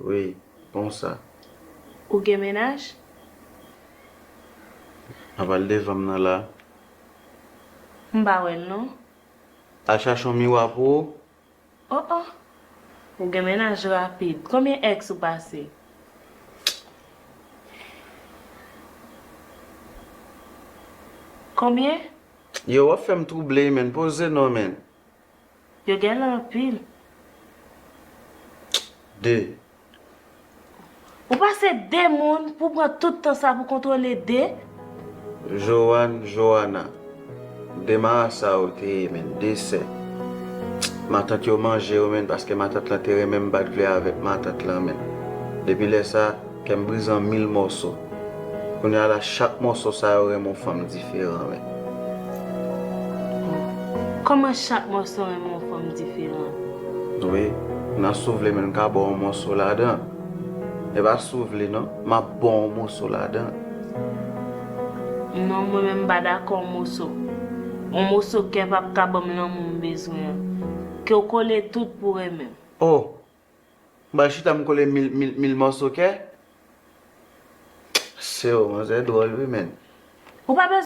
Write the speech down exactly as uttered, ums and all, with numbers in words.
Wi, konsa. Ou gen mennaj? Aval devan m nan la. M pa wè l non. Al chache yon miwa pou ou. Oh oh. Ou gen mennaj rapid. Konbyen ex ou pase? Konbyen? Yo, w ap fè m twouble, men. Poze non, men. Yo gen anpil. De. Ou pase de moun pou pran tout tan sa pou kontwole de? Joanne, Joanna. De marasa yo te ye, men. De sè. Matant yo manje yo, men, paske matant lan te renmen m, m pa t vle avèk matant lan, men. Depi lè sa, kè m brize an mil mòso. Kounye a la, chak mòso sa yo renmen yon fanm diferan, men. Kòman chak mòso renmen yon fanm diferan? Wi, nan souvle, men, m ka ba w yon mòso ladan. E pa souvle, non. M ap ba w yon mòso ladan. Non, mwen menm m pa dakò yon mòso. Yon mòso kè p ap ka ban m lanmou m bezwen an. Ke w kole tout pou renmen m. Oh! M pral chita m kole mil, mil, mil mòso kè? Se w, manzè dwòl wi, men. Ou pa bezwen